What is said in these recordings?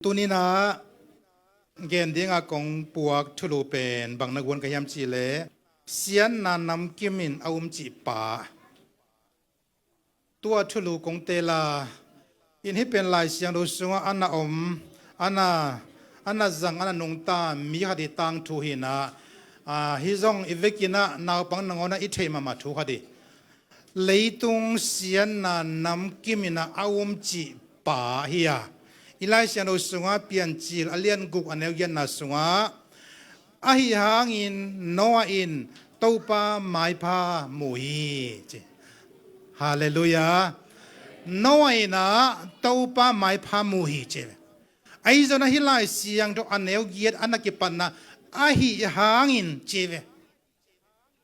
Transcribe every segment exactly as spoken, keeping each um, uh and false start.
Tuninah gen dinga kong puak thulu pen bang na guan ka hiam cihleh, siatna namkimin a um cih pa. Tua thulu kong tela in hih pen Lai Siangtho sungah a na om, a na, a na zang, a na nungta mi khat ih tangthu hinah, ah, hih zong i vekinah naupang nangawnah i theih mahmah thu khat ih. Leitung siatna namkiminah a um cih pa hi a. I Lai Siangtho sungah Piancil a lian guk a neu giatna sungah, ahi hangin Noah in Topa maipha mu hi ci. Halleluiah. Noah inah Topa maipha mu hi ci. Ahi zongin hih Lai Siangtho a neu giat a na kipatna ahi hangin ci ve.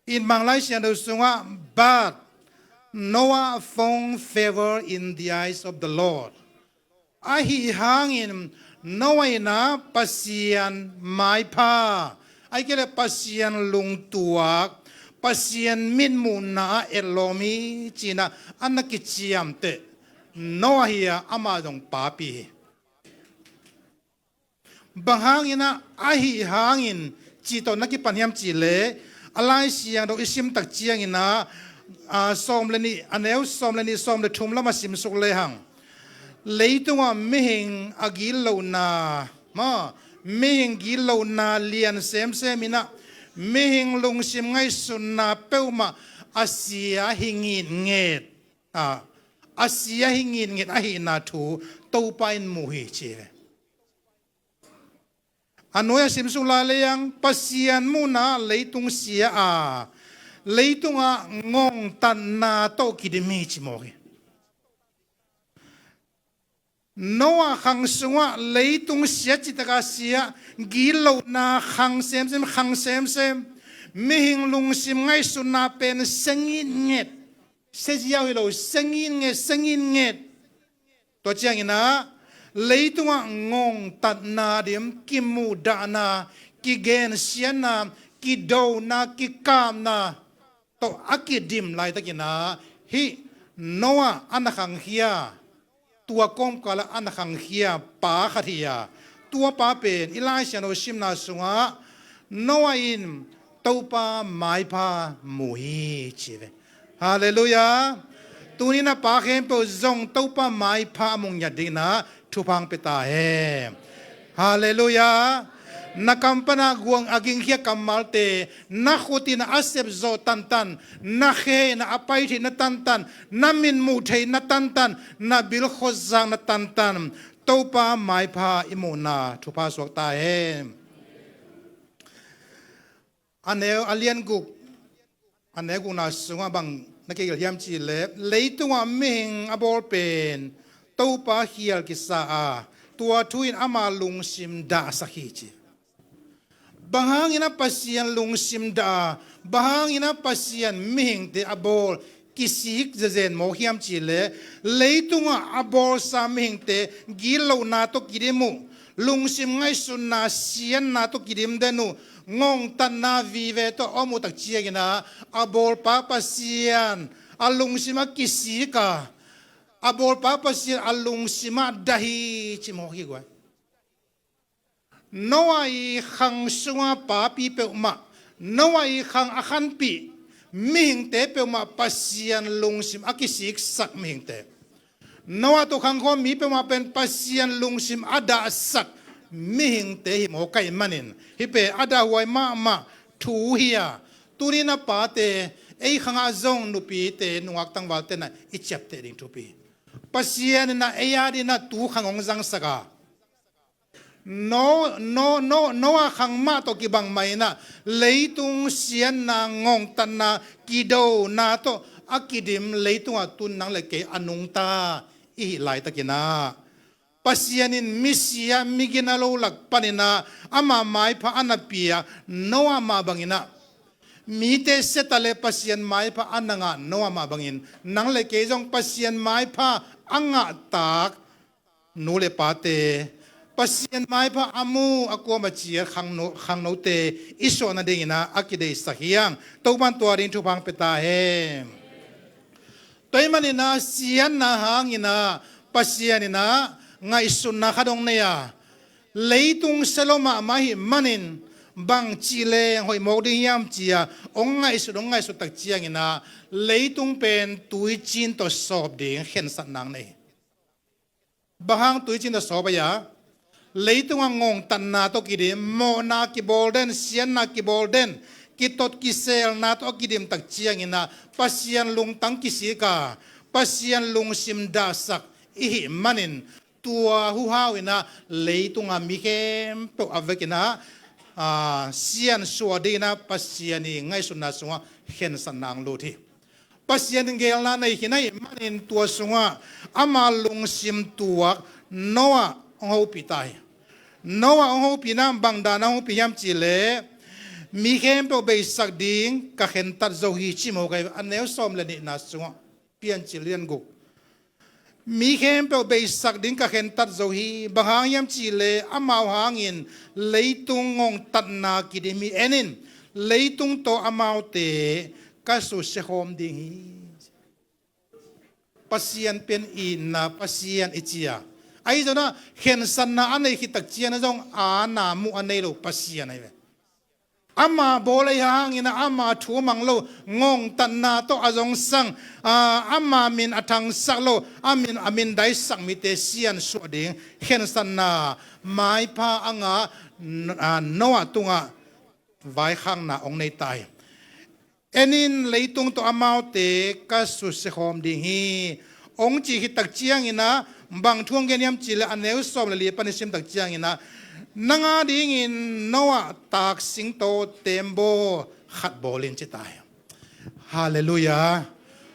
In bang Lai Siangtho sungah, but Noah found favor in the eyes of the Lord. Ahi hangin Noah inah Pasian maipha, ahi kei leh Pasian lungtuak, Pasian mitmuhna ah etlawm hi cinah a na kiciamteh Noah hi a, amah zong papi hi. Bang hanginah ahi hangin cih tawh na kipan hiam cihleh, a Lai Siangtho i sim tak cianginah, a, sawm le nih, a neu sawm le nih, sawm le thum lamah simsuk lehang, leitungah mihing a gitlohna, ma, mihing gitlohna lian semsem inah mihing lungsim ngaihsutna peuhmah a sia hi ngitnget, a, a sia hi ngitnget ahihna thu Topa in mu hi ci ve. A nuai a simsuk lai lehang Pasian muhna leitung sia a, leitungah ngongtatna tawh kidim hi ci mawk hi. Noah khang sungah leitung sia citaka sia, gitlohna khang semsem, khang semsem, mihing lungsim ngaihsutna pen sia ngitnget, sia ziau hi lo, sia ngitnget, sia ngitnget. Tua cianginah leitungah ngongtatna dim, kimuhdahna, kigensiatna, kidona, kikapna tawh a kidim laitakinah hih Noah a na khangkhia, tua kawmkalah a na khangkhia pa khat hi a, tua pa pen i Lai Siangtho simna sungah Noah in Topa maipha mu hi ci ve. Halleluiah. Tuninah pa khempeuh zong Topa maipha a mu ngiat dinginah thupha hong pia ta hen. Halleluiah. Na kam pana guang a gingkhia kammalte, na khut in a sepzawh tantan, na khe in a pai theihna tantan, na mitmuh theihna tantan, na bilkhuazakna tantan Topa maipha i muhna thupha suak ta hen. A neu a lian guk, a neu gukna sungah bang na kigelh hiam cihleh, leitungah mihing a bawl pen Topa khial kisa a, tua thu in ama lungsim dahsak hi ci. Bang hanginah Pasian lungsim dah a, bang hanginah Pasian mihingte a bawl kisik zezen mawk hiam cihleh, leitungah a bawlsa mihingte gitlohna tawh kidim uh, lungsim ngaihsutna siatna tawh kidim den uh, ngongtatna vive tawh a om uh tak cianginah a bawlpa Pasian a lungsim a kisik a, a bawlpa Pasian a lungsim ah dah hi ci mawk hi guai. Noah ii khang sunga papi peuhmah, Noah ii khang a khanpih mihingte peuhmah Pasian lungsim a kisiksak mihingte. Noah tawh khangkhawm mi peuhmah pen Pasian lungsim a dahsak mihingte hi mawk ahih manin, hih pen a dahhuai mahmah thu hi a, tuni-in a pate, ei khangah zong nupite, nungak tangvalte na i ciapteh ding thupi. Pasian in a ei adingin a tu khang hong zangsak a, No, No, No, Noah khang mah tawh kibang mah in a, leitung siatna, ngongtatna, kidona tawh a kidim leitungah tun nang le kei a nungta i hih laitakin a, Pasian in misia, migina lo lak panin a, ama maipha a na pia Noah mah bangin a, mite siata le Pasian maipha a na ngah Noah mah bangin, nang le kei zong Pasian maipha a ngah tak, nu le pate, Pasian maipha a mu, a kuama ciat khangno, khangnote i suah nadingin a, a kideihsak hi hang. Topa'n tua ding thupha hong pia ta hen. Tua ahih manin a, siatna hangin a, Pasian in a ngaihsutna khat hong nei a, Leitung sia lo mahmah ahih manin bangci leng hoih mawk ding hiam ci-a hong ngaihsut, hong ngaihsut tak ciangin ah leitung pen tuicin tawh sawp ding khensatna nei. Bang hang tuicin tawh sawp ahia? Leitung a ngongtatna tawh kidim, mawhna kibawl den, siatna kibawl den, kitot kiselna tawh a kidim tak ciangin ah Pasian lungtang kisik a, Pasian lungsim dahsak i hih manin tua huhau in ah leitung a mi khempeuh a vekin ah, aa, siansuah dingin ah Pasian i ngaihsutna sungah khensatna hong lut hi. Pasian in geelna nei khin ahih manin tua sungah ama lungsim tuak Noah hong hopih ta hi. Noah hong hopihna bang dan a hong hopih hiam cihleh, mi khempeuh beisak ding ka khentat zo hi ci mawk ahi ve, a neu sawm le nihna sungah, Piancil lian guk. Mi khempeuh beisak ding ka khentat zo hi. Bang hang hiam cihleh amau hangin leitung ngongtatna kidim hi. En in, leitung tawh amaute ka susia khawm ding hi. Pasian pen itna Pasian i ci a, ahi zongin ah khensatna a nei khit tak ciangin ah zong aana muh a nei lo Pasian ahi ve. Ama bawl ahih hangin ah ama thu mang lo, ngongtatna tawh a zongsang, aa, ama min a thangsak lo, a min, a mindaisak mite siansuah ding khensatna maipha a ngah, aa, Noah tungah vaikhakna hong nei ta hi. En in, leitung tawh amaute ka susia khawm ding hi, hong cih khit tak ciangin ah bang thu hong gen hiam cihleh a neu sawm le li pan i sim tak ciangin ah, nang a dingin Noah taak singto teembaw khat bawl in ci ta hi. Halleluiah.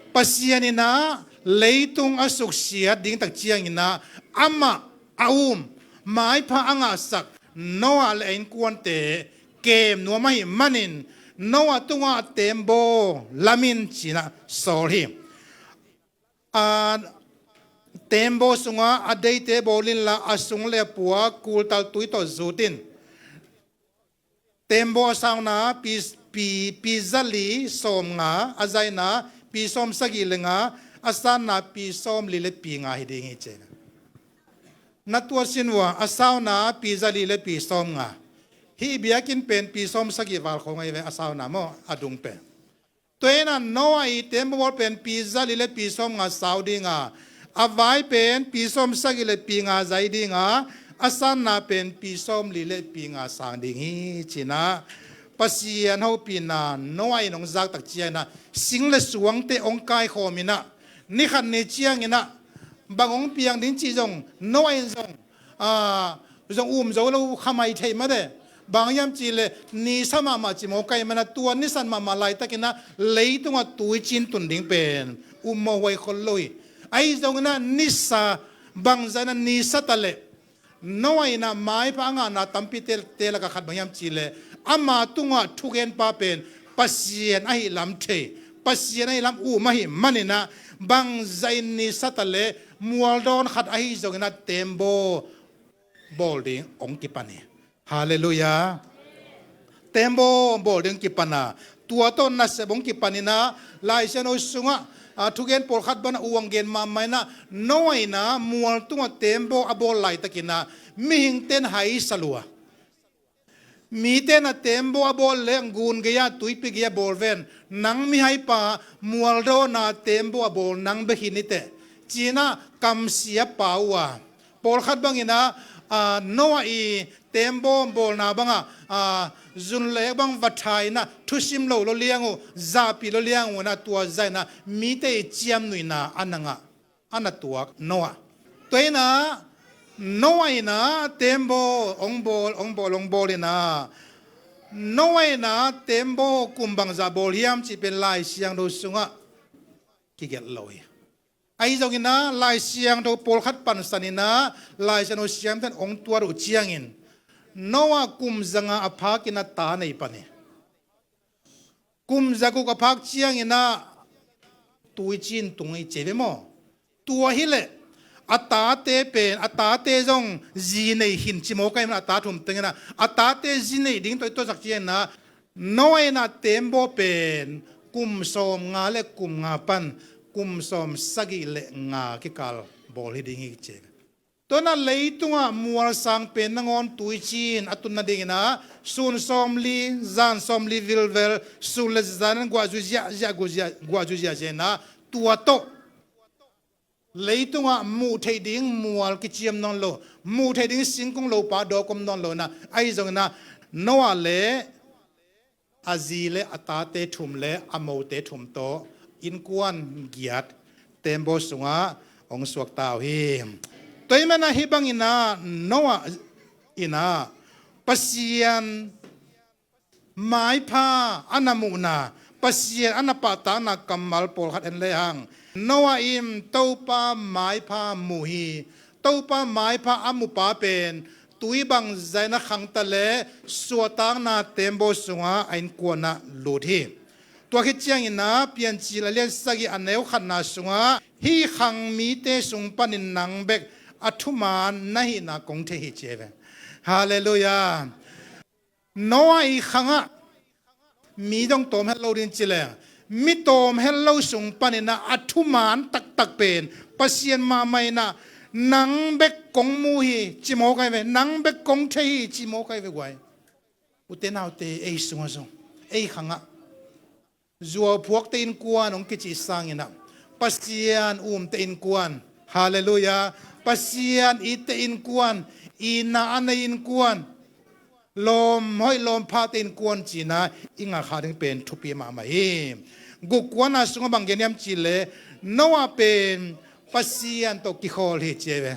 Pasian in ah leitung a suksiat ding tak ciangin ah amah a um, maipha a ngahsak Noah le a innkuante kem nuam ahih manin Noah tungah teembaw lam in ci-in ah sawl hi. A, teembaw sungah a deite bawl inla a sung le a pua kultal tui tawh zut in. Teembaw a sauna pi, pi, pi zali sawm nga, a zaina pi sawm sagih le nga, a sanna pi sawm li le pi nga hi ding hi ci. Na tuat sin uh a, a sauna pi zali le pi sawm nga. Hih biakinn pen pi sawm sagih val khawng ahi ve, a sauna maw, a dung pen. Tua hi-in ah Noah i teembaw bawl pen pi zali le pi sawm nga sau ding a, a vai pen pi sawm sagih le pi nga zai ding a, a sanna pen pi sawm li le pi nga sang ding hi ci-in ah Pasian hopihna Noah in hong zak tak ciangin ah sing le suangte hong kaikhawm in ah, ni khat ni ciangin ah bang hong piang ding cih zong Noah in zong, aa, zong um zo lo kha mai thei mah e. Bang hiam cihleh nisa mahmah ci mawk ahi manin ah tua nisan mahmah laitakin ah leitungah tuicin tun ding pen um mawh huai khol lo hi. Ahi zongin ah nisa, bangzah in ah nisa ta leh, Noah in ah maipha a ngahna tampite lakah khat bang hiam cihleh ama tungah thugenpa pen Pasian ahih lam thei, Pasian ahih lam um ahih manin ah bangzah in nisa ta leh mualdawn khat ahi zongin ah teembaw bawl ding hong kipan hi. Halleluiah. Teembaw bawl ding kipan a, tua tawh nasep hong kipan in ah, Lai Siangtho sungah, a, thugen pawlkhat bang a uang gen mahmah in ah, Noah in ah mual tungah teembaw a bawl laitakin ah mihingte in hai sa lua. Mite in ah teembaw a bawl leh ngun gei-ah tuipi gei-ah bawl ven, nang mihaipa mualdawn a teembaw a bawl nang bek hi ni teh, ci-in ah kamsia pau uh a. Pawlkhat bangin ah, a, Noah i teembaw bawlna bangah, a, zunlek bang va tha in ah thusim lo lua liang uh, zahpih lua liang uh in ah tua zah in ah mite i ciamnuihna a na ngah, a na tuak Noah. Tua hi-in ah Noah in ah teembaw hong bawl, hong bawl, hong bawl in ah, Noah in ah teembaw kum bangzah bawl hiam cih pen Lai Siangtho sungah kigelh lo hi. Ahi zongin ah Lai Siangtho pawlkhat pansan in ah Lai Siangtho siamten hong tuat uh ciangin Noah kum zanga a phakin ah ta nei pan hi. Kum zaguk a phak ciangin ah tuicin tung hi ci ve maw. Tua hileh a tate pen, a tate zong zi nei khin ci mawk ahi manin ah, a ta thum tengin ah a tate zi nei ding tawh i tuahsak ciangin ah Noah in ah teembaw pen kum sawm nga le kum nga pan kum sawm sagih le nga kikal bawl hi ding hi ci. Tua in ah leitungah mualsang pen nangawn tuiciin a tun nadingin ah sun sawmli, zan sawmli vilvel, sun le zan an guahzui ziahziah, guahzui ziah, guahzui ziahziah in ah tua tawh leitungah muh theih ding mual kiciam nawn lo, muh theih ding singkung lopa dawk om nawn lo in ah, ahi zongin ah Noah le a zi le a tate thum le a mote thum tawh innkuan giat tembaw sungah hong suakta uh hi. Tua ahih manin ah hih bangin ah Noah in ah Pasian maipha a na muhna, Pasian a na pahtakna kammal pawlkhat en lehang, Noah in Topa maipha muh hi. Topa maipha a muhpa pen tui bangzah in a khangta le suahtakna tembaw sungah a innkuanah lut hi. Tua khit ciangin ah Piancil a lian sagih a neu khatna sungah, hih khang mite sung panin nang bek a thuman na hihna kong thei hi, ci hi ve. Halleluiah. Noah ii khangah mi dong tawm het lo ding ci leng, mi tawm het lo sung panin ah a thuman taktak pen Pasian mahmah in ah, nang bek kong mu hi, ci mawk ahi ve, nang bek kong thei hi, ci mawk ahi ve guai. Ute naute, ei sungah zong, ei khangah zuauphuakte innkuan hong kicih sangin ah, Pasian umte innkuan, halleluiah, Pasian itte innkuan, itna a nei innkuan, lawm hoih lawm phate innkuan cihna i ngah kha ding pen thupi mahmah hi. Guk kuana sungah bang gen hiam cih leh, Noah pen Pasian tawh kikhawl hi, ci hi ve.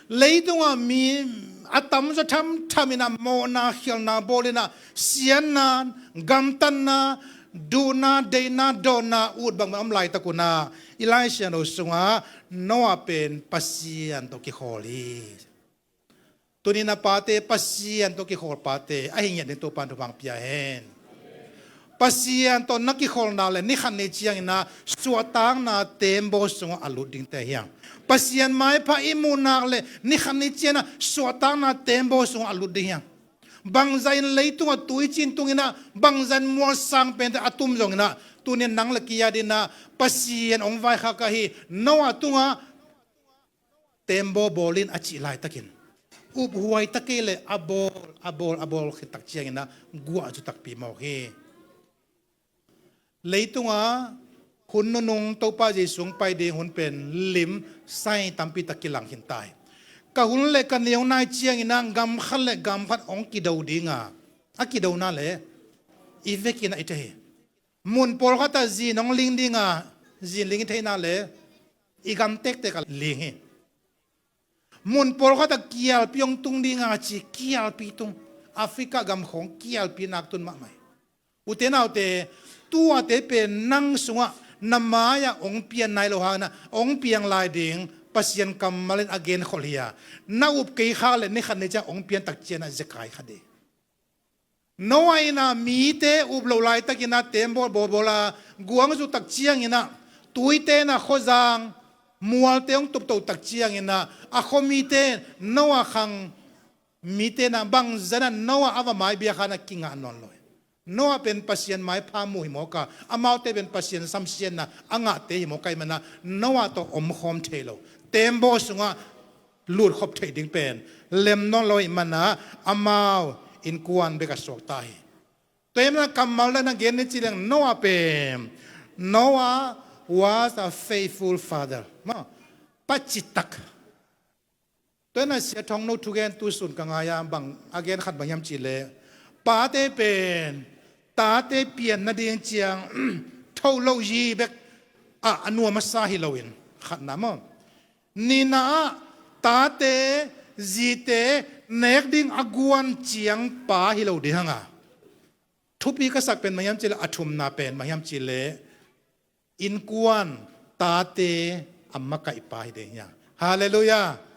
Leitungah mi a tamzaw thamtham in ah mawhna khialhna bawl in ah, siatna, gamtatna, duhna, deihna, dawnna ut bangmah om laitak un ah, i Lai Siangtho sungah Noah pen Pasian tawh kikhawl hi. Tuni-in a pate, Pasian tawh kikhawl pate a hi ngiat ding Topa'n thupha pia hen. Pasian tawh na kikholna le ni khat ni ciangin a suahtakna tembaw sungah a lut dingte hiam? Pasian maipha i muh nak le ni khat ni ciangin a suahtakna tembaw sungah a lut ding hiam? Bangzah in leitungah tuiciin tungin a, bangzah in mualsang pente a tum zongin a, tuni-in nang le kei a dingin a Pasian hong vaikhak ahi Noah tungah tembaw bawl in a cih laitakin, uphuai ta kei leh a bawl, a bawl, a bawl khit tak ciangin a guah zu takpi mawk hi. Leitungah hun nunung Topa Jesu hong pai ding hun pen lim sai tampi tak kilang khin ta hi. Ka hun le ka neu nai ciangin a gam khat le gam khat hong kido ding a, a kidona le i vekin a i thei hi. Mun pawlkhat ah zin hong ling ding a, zin ling i theihna le i gam tektek ah ling hi. Mun pawlkhat ah kialpi hong tung ding a ci, kialpi tung. Africa gam khawng kialpi nak tun mahmah hi. Ute naute, tuate pen nang sungah na mai-ah hong pian nai lo hangin a hong piang lai ding Pasian kammal in a genkhol hi a, na up kei khak leh ni khat ni ciang hong pian tak ciangin a zekai kha ding. Noah in a mite up loh laitakin a tembaw bawlbawl a guah zu tak ciangin a, tuite in a khuazang mualte hong tupto tak ciangin a, a khuamite, Noah khang mite in a bangzah in a Noah a va maibia kha in a kingah nawn lo hi. Noah pen Pasian maipha muh hi mawk a, amaute pen Pasian samsiatna a ngahte hi mawk ahih manin a Noah tawh omkhawm thei lo, tembaw sungah lutkhop theih ding pen lem nawn lo ahih manin a amau innkuan bek a suakta hi. Tua ahih manin a kammal dang in a gen ni ci leng Noah pen, Noah was a faithful father. Maw, pa citak. Tua ahih manin a Sia Thongno thugen tu sun ka ngai a, bang a gen khat bang hiam cih leh, pate pen tate pian nading ciang thoh loh hi bek ah a nuam a sa hi loin, khatna maw. Nihna ah tate, zite nek ding a guan ciang pa hi lo ding hang a, thupi ka sak pen bang hiam cih leh, a thumna pen bang hiam cih leh, innkuan tate a makaihpa hi ding hiam? Halleluiah.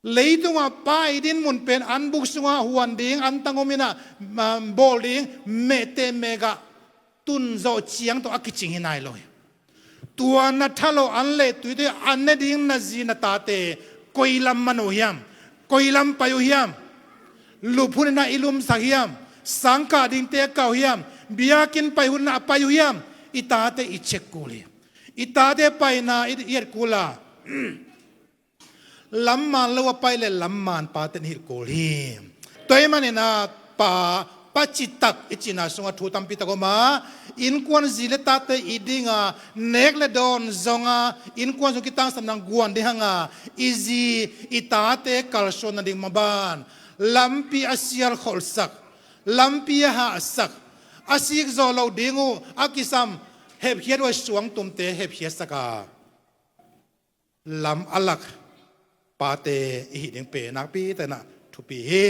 Leitungah pa i dinmun pen an buk sungah huan ding, an tang om in a, um, bawl ding, mehte meh gah tun zawh ciang tawh a kicing hi nai lo hi. Tua na thalawh an le tuite a ne ding na zi na tate koi lam man uh hiam? Koi lam pai uh hiam? Luphun in a i lumsak hiam? Sangkah dingte a kah uh hiam? Biakinn pai hun in a a pai uh hiam? I tate i check kul hi. I tate paina i, i et kul a, Lamman lo a pai le lamman pate in hilh kul hi. Tua ahih manin ah pa, pa citak i cihna sungah thu tampi tak om a, innkuan zi le tate i ding a, nek le dawn zong a, innkuan sung kitangsapna guan ding hang a, i zi i tate kalsuan nading maban lampi a sial kholhsak, lampi a hahsak, a sik zawh loh ding uh a kisam hepkhiat uh a, suangtumte hepkhiatsak a, lam a lak pate i hih ding pen nakpi takin ah thupi hi.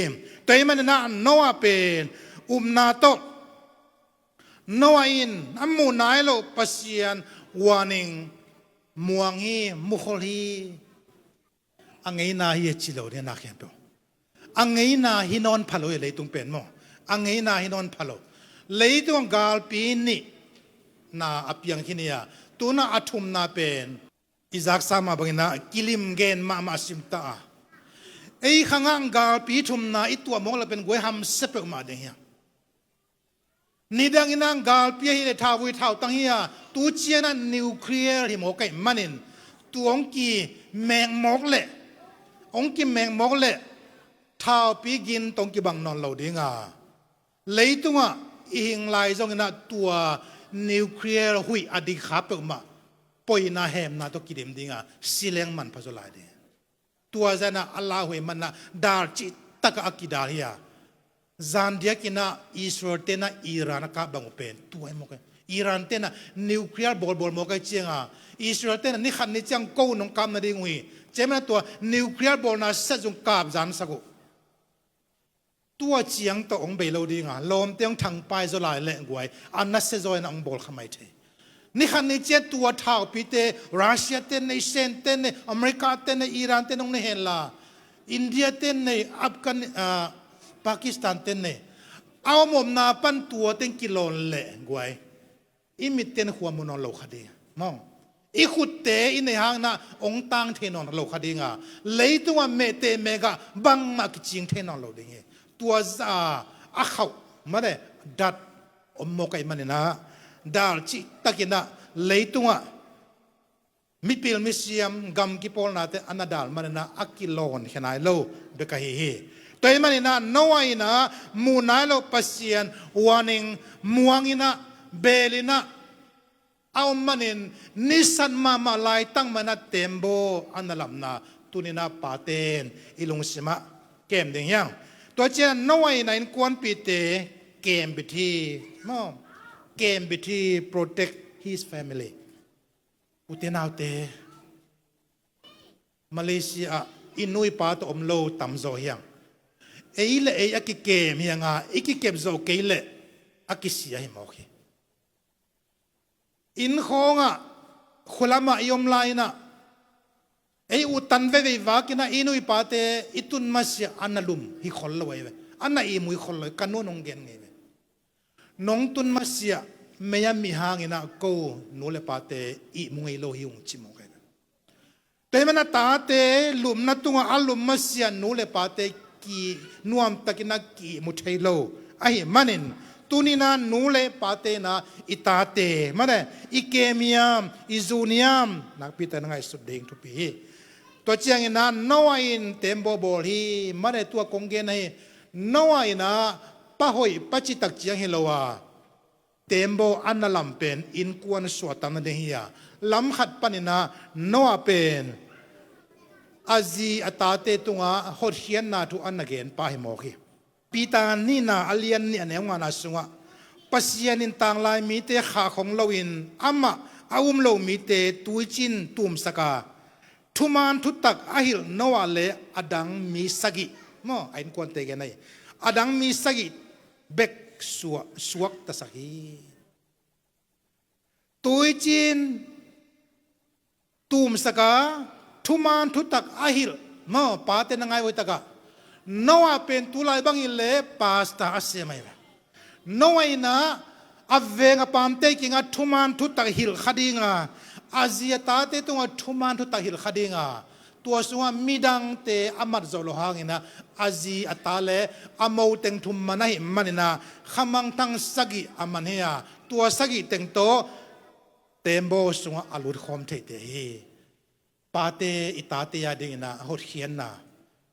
Tua ahih manin ah Noah pen upna tawh, Noah in a muh nai loh Pasian warning muang hi, mukhol hi. A ngeina hi a ci lo ding a, na khempeuh a ngeina hi nawn pha lo hi, leitung pen maw? A ngeina hi nawn pha lo. Leitung galpi nih na a piang khin hi a, tu-in ah a thumna pen i zaksa mah bangin ah kilim gen mahmah a sim ta a. Ei khangah galpi thumna i tuah mawk leh pen guai hamsia peuhmah ding hi a. Nidangin ah galpi ahih leh thauvui thautang hi a, tu ciangin ah nuclear hi mawk ahih manin, tu hong kimek mawk leh, hong kimek mawk leh thaupi gin tawh hong kibang nawn lo ding a, leitungah i hing lai zongin ah tua nuclear huih a dik kha peuhmah poina hemna tawh kidim ding a, si leng manpha zaw lai ding. Tua zah in ah a lauhuai manin ah dal cihtak ah a kidal hi a. Zan diakin ah Israel-te'n ah Iran a kap bang uh pen tua hi mawk hi. Iran-te'n ah nuclear bawlbawl mawk ahih ciangin, Israel-te'n ah ni khat ni ciang ko nong kap nading uh hi ci-in ah tua nuclear bawlna set zong kap zansak uh. Tua ciang tawh hong bei lo ding a, lawmte hong thangpai zaw lai leh guai, a nasia zaw in ah hong bawl kha mai thei. Ni khat ni ciang tua thaupite, Russia-te'n nei, Sen-te'n nei, America-te'n nei, Iran-te'n hong nei hen la, India-te'n nei, Afghan, ah, Pakistan-te'n nei. A om omna pan tuate hong kilawn leh guai, i mitte'n khua mu nawn lo kha ding, maw? I khutte i neih hangin ah hong tang thei nawn lo kha ding a, leitungah mehteh mekah bangmah kicing thei nawn lo ding hi. Tua zah a khauh, mate, dat om mawk ahih manin ah dal cihtakin ah leitungah mipil misiam gam kipawlnate a na dal manin ah a kilawn khia nai lo bek ahi hi. Tua ahih manin ah Noah in ah muh nai loh Pasian warning muang in ah, beel in ah, a om manin nisat mahmah laitak manin ah tembaw a na lamna tuni-in ah pate'n i lungsimah kem ding hi hang. Tua ciangin ah Noah in ah innkuanpihte kembit hi, maw? Kembit hi, protect his family. Ute naute, Malaysia ah i nu i pa tawh om lo tamzaw hi hang. Ei le ei a kikem hi hang a, i kikep zawh kei leh a kisia hi mawk hi. Inn khawngah, khua lamah i om lai-in ah ei uttan veivei vakin ah i nu i pate i tun masiah a na lum hi khol lo ahi ve. A na ihmu hi khol lo hi, ka nu'n hong gen ngei ve. Nong tun masiah mei a mih hangin ah ko nu le pate ihmu ngei lo hi ung, ci mawk ahi ve. Tua ahih manin ah tate lumna tungah a lum masiah nu le pate ki nuamtakin ah ki-ihmu thei lo ahih manin, tuni-in ah nu le pate in ah i tate, mate, i kem hiam, i zun hiam, nakpi takin ah ngaihsut ding thupi hi. Tua ciangin ah Noah in tembaw bawl hi, mate, tua kong gen ahi. Noah in ah pa hoih pa citak ciang hi lo a, tembaw a na lam pen innkuan suahtakna ding hi a, lam khat panin ah Noah pen a zi a tate tungah hotkhiatna thu a na gen pa hi mawk hi. Peter nihna a lian nih a neu ngana sungah, Pasian in tanglai mite khahkhong loin amah a um lo mite tuiciin tumsak a, thuman thutak a hilh Noah le a dang mi sagih, maw, a innkuante gen ahi, a dang mi sagih bek suah, suaktasak hi. Tuiciin tumsak a, thuman thutak a hilh, maw, pate na ngai uh takah, Noah pen tulai bangin le pastor a sem ahi ve. Noah in ah a veng a pamte kiangah thuman thutak hilh kha ding a, a zi a tate tungah thuman thutak hilh kha ding a, tua sungah midangte a mat zawh loh hangin ah a zi a ta le a mo teng thu man ahih manin ah khamangthang sagih a man hi a, tua sagih teng tawh tembaw sungah a lutkhawm theite hi. pate i tate a dingin ah hotkhiatna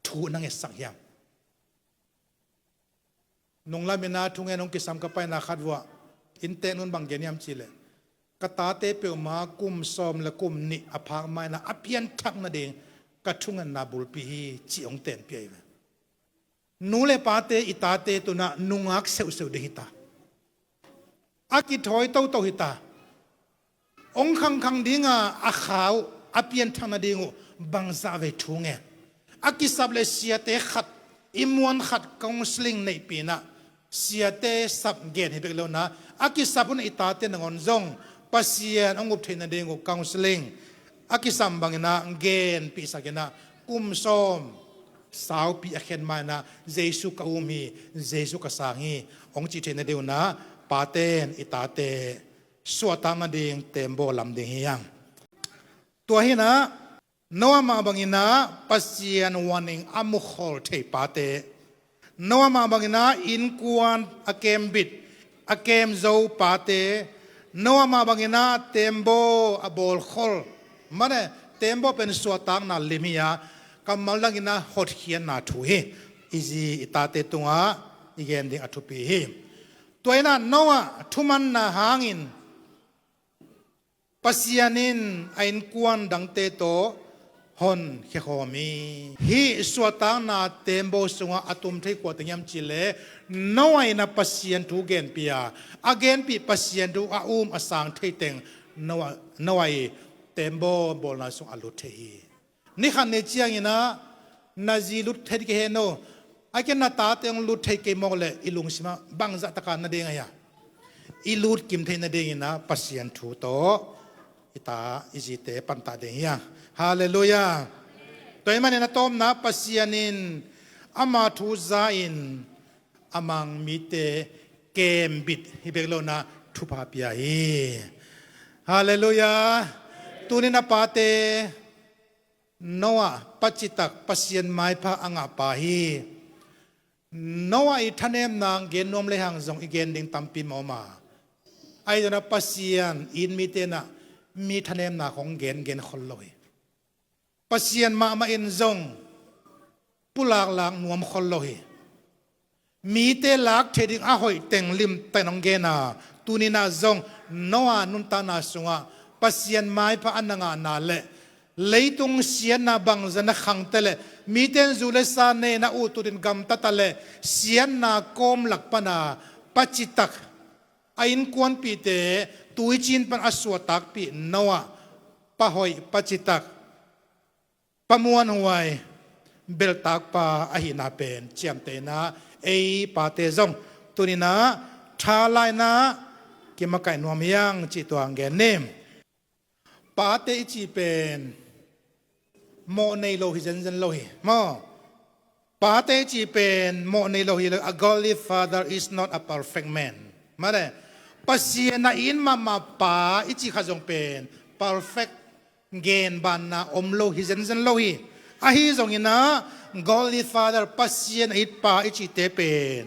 thu na ngetsak hiam? Nunglam in ah thungen hong kisam ka paina khat vuah inntek nun bang gen hiam cih leh, ka tate peuhmah kum sawm le kum nih a phak ma-in ah a pianthak nading ka thungetna bulpi hi, ci hong tenpih ahi ve. Nu le pate, i tate tu-in ah nungak seuhseuh ding hi ta. A kithawi toto hi ta. Hong khangkhang ding a, a kha uh a pianthak nading uh bangzah vei thu ngen? A kisap le siate khat, i muan khat counseling neihpih in ah, siate sap gen hi bek lo-in ah, a kisap hun i tate nangawn zong Pasian hong up theih nading uh counseling a kisam bangin ah genpihsak in ah, kum sawm saupi a khen ma-in ah Jesu ka um hi, Jesu ka sang hi hong cih theih nading un ah, pate in i tate suahtak nading tembaw lam ding hi hang. Tua hi-in ah, Noah mah bangin ah Pasian warning a mukhol thei pate, Noah mah bangin ah innkuan a kembit, a kemzo pate, Noah mah bangin ah tembaw a bawlkhol, mane, tembaw pen suahtakna lim hi a, kammal dangin ah hotkhiatna thu hi. I zi i tate tungah i gen ding a thupi hi. Tua in ah Noah thumanna hangin Pasian in a innkuan dangte tawh honkhia khawm hi. Hih suahtakna tembaw sungah a tum thei kua teng hiam cih leh, Noah in ah Pasian thu genpih a, a genpih Pasian thu a um a sang thei teng Noah, Noah i tembaw bawlna sungah a lut thei hi. Ni khat ni ciangin ah na zi lut thei ding ka hi hen aw. Ahih kei leh na tate hong lut thei kei mawk leh i lungsim ah bangzah tak a na ding a hia? I lut kim theih nadingin ah Pasian thu tawh i ta, i zite pantah ding hi hang. Halleluiah. Tua ahih manin a tawpna, Pasian in ama thu za-in a mang mite kembit hi bek lo-in ah thupha pia hi. Halleluiah. Tuni-in ah pate, Noah, pacitak, Pasian maipha a ngah pa hi. Noah i thanemna gen nuam lehang zong i gen ding tampi mah om a, ahi zongin ah Pasian it mite in ah mi thanemna khong gen, gen khol lo hi. Pasian mahmah in zong pulak lak nuam khol lo hi. Mite lak theih ding a hoih teng limtakin hong gen a, tuni-in ah zong Noah nuntakna sungah Pasian maipha a na ngahna le leitung siatna bangzah na khangte le, mite in zu le sa nei-in ah ut utin gamtat a le, siatna kawm lak pan a pacitak, a innkuanpihte tuicin pan a suahtakpih Noah, pa hoih, pacitak, pa muanhuai, belhtak pa ahihna pen ciamteh in ah, ei pate zong tuni-in ah tha la-in ah kimakaih nuam hi hang cih tua hong gen ni. Pate i cih pen mawh nei lo hi zenzen lo hi, maw? Pate i cih pen mawh nei lo hi lo. A godly father is not a perfect man. Mane, Pasian a it mahmah pa i cih khat zong pen perfect, genbanna om lo hi zenzen lo hi. Ahi zongin ah godly father, Pasian a it pa i cihte pen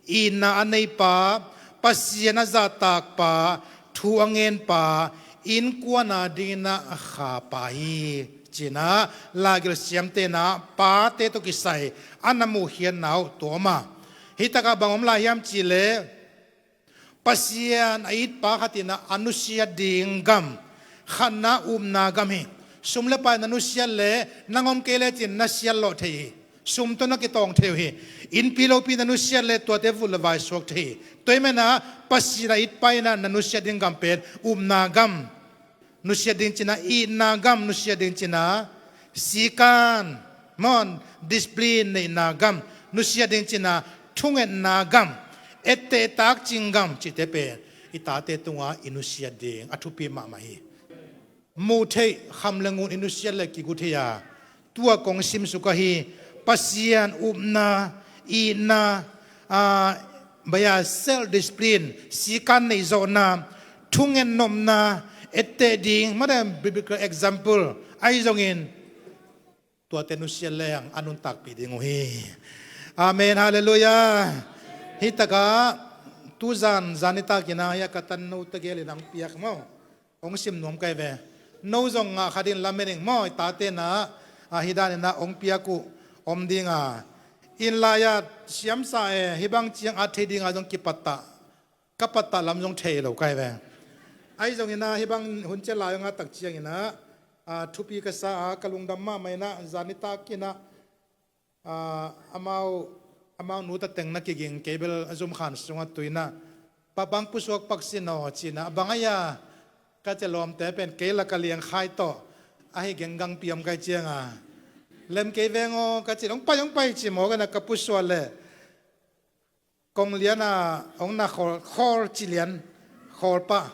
itna a nei pa, Pasian a zahtak pa, thu a ngen pa, innkuan a dingin ah a kha pa hi, ci-in ah laigelh siamte in ah pate tawh kisai a na muhkhiatna uh tua om a. Hih takah bang om lai hiam cih leh, Pasian a it pa khat in ah a nusiat ding gam, khatna upna gam hi. Sum le pai na nusiat leh nang om kei lecin na siat lawh thei hi. Sum tawh na kitawng thei uh hi. Innpi lopi na nusiat leh tuate vut le vai suak thei hi. Tua ahih manin ah Pasian a it pa in ah na nusiat ding gam pen upna gam, nusiat ding ci-in ah itna gam, nusiat ding ci-in ah sikan, maw, discipline neihna gam, nusiat ding ci-in ah thungetna gam, etteh takcing gam cihte pen i tate tungah i nusiat ding a thupi mahmah hi. Muh theih kham le ngun i nusiat leh kigu thei a, tua kong simsuk ahi. Pasian upna, itna, a, baya, self discipline, sikan neih zawhna, thunget nopna, etteh ding, mane, biblical example ahi zongin, tuate nusiat leng a nuntakpih ding uh hi. Amen, halleluiah. Hih takah tuzan zan nitakin ah hih a ka tanno tegel in hong piak maw, hong sim nuam ka hi ve. No zong ngah kha ding lamen ing maw, i tate na, a, hi danin ah hong piak uh om ding a. Inn lai-ah siamsa e, hih bang ciang at thei ding a zong kipattah, ka pattah lam zong thei lo ka hi ve. Ahi zongin ah hih bang hun ciat lai hong at tak ciangin ah, a, thupi ka sa a, ka lungdam mahmah in ah, zan nitak in ah, a, amau, amau nu ta teng na kiging, kei bel a zumkhan sungah tu in ah, "Papa, hong pusuak pak sin aw," ci-in ah, "A bang a hia?" ka ci a, lawmte pen kei la ka liangkhai tawh ahi genggang piam kai ciang a, "Lem kei veng aw," ka ci a, "Hong pai, hong pai," ci mawk in ah ka pusuak leh, kong lian a hong na khawl, khawl ci lian, khawl pah.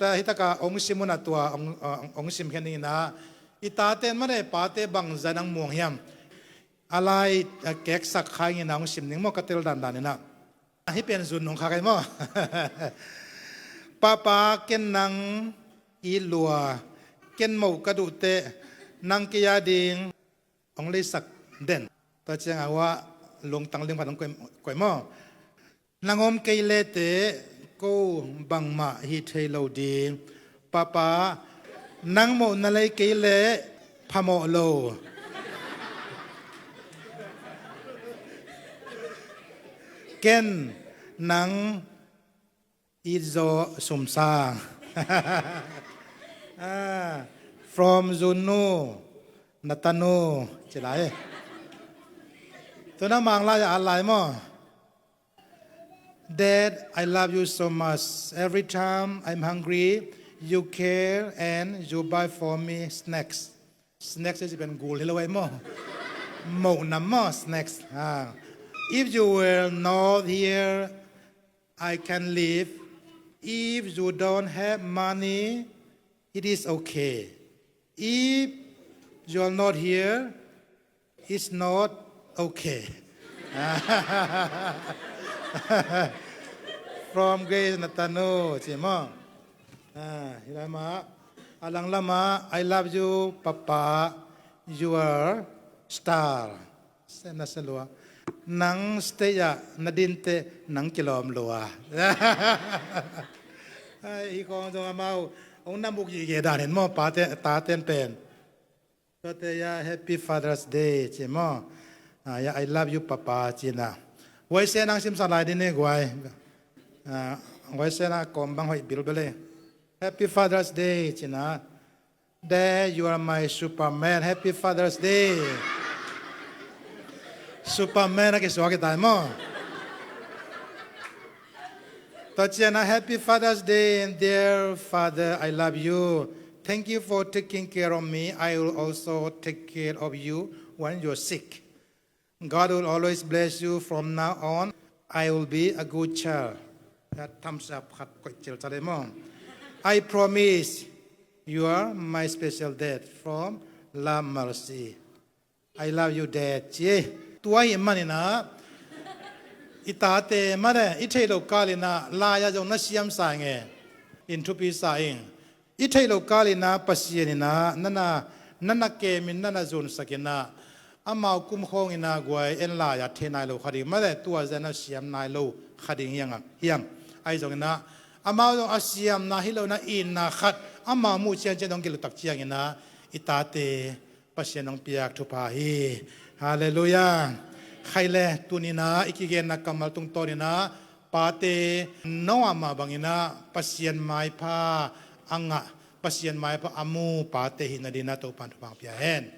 Ta, hi tak a hong sim un ah tua hong, hong, hong sim khen ding in ah, i tate in mah ne, pate bangzah in hong muang hiam? A lai, a, keksak kha ing in ah hong sim ding maw, ka tel dandan in ah. Hih pen zun nung kha kai maw. "Papa, ken nang it lua, ken moh ka duh teh, nang kei a ding hong leisak den." Tua ciang a hua lungtang ling phat hong koih, koih maw. "Nang om kei le teh ko bangmah hi thei lo ding. Papa, nang moh na lei kei leh phamawh lo. Ken nang it zaw sumsang." Ah, from Zunnu, na tanu, ci lai. Tu na Mang lai-ah at lai maw. "Dad, I love you so much. Every time I'm hungry, you care and you buy for me snacks." Snacks i cih pen gul hi lo ai maw. Moh nam maw, snacks. Ah. "If you were not here, I can live. If you don't have money, it is okay. If you are not here, it's not okay." From Grace, na tanu, ci maw. Ah, hi lai mah. A langlam ah, "I love you, Papa, you are star." Sena selua. "Nang stage ah na din teh nang kilawm lua." Ai, hih khawng zong amau hong na muk gige dan hen maw, pate, taten pen. Tuate ya, "Happy Father's Day," ci maw. Ah, ya, "I love you, Papa," ci na. Guai se nang simsa lai ding ni guai. Ah, guai se na kawm bang hoih bilbel e. "Happy Father's Day," ci na. "Dad, you are my Superman. Happy Father's Day." Superman a kisuak hi tai maw. Tua ciang a, "Happy Father's Day, and dear Father, I love you. Thank you for taking care of me. I will also take care of you when you're sick. God will always bless you from now on. I will be a good child." That thumbs up khat koih cil cale maw. "I promise you are my special dad from La Mercy. I love you, Dad," ci. Tua hi manin ah, i tate mah le, i theih loh kal in ah, lai-ah zong na siamsa ing e. In thupi sa ing. I theih loh kal in ah, Pasian in ah, na na, na na kem in, na na zunsak in ah, amau kum khawng in ah guai en lai-ah thei nai lo kha ding mah le, tua zah na siam nai lo kha ding hiang a, hiang. Ahi zongin ah, amau zong a siamna hi lo in ah, itna khat amau muh ciancian dong gilo tak ciangin ah, i tate Pasian hong piak thupha hi. Halleluiah. Khai le, tuni-in ah i kigenna kammal tungtawn in ah, pate, Noah mah bangin ah Pasian maipha a ngah, Pasian maipha a mu pate hih nadingin ah Topa'n thupha hong pia hen.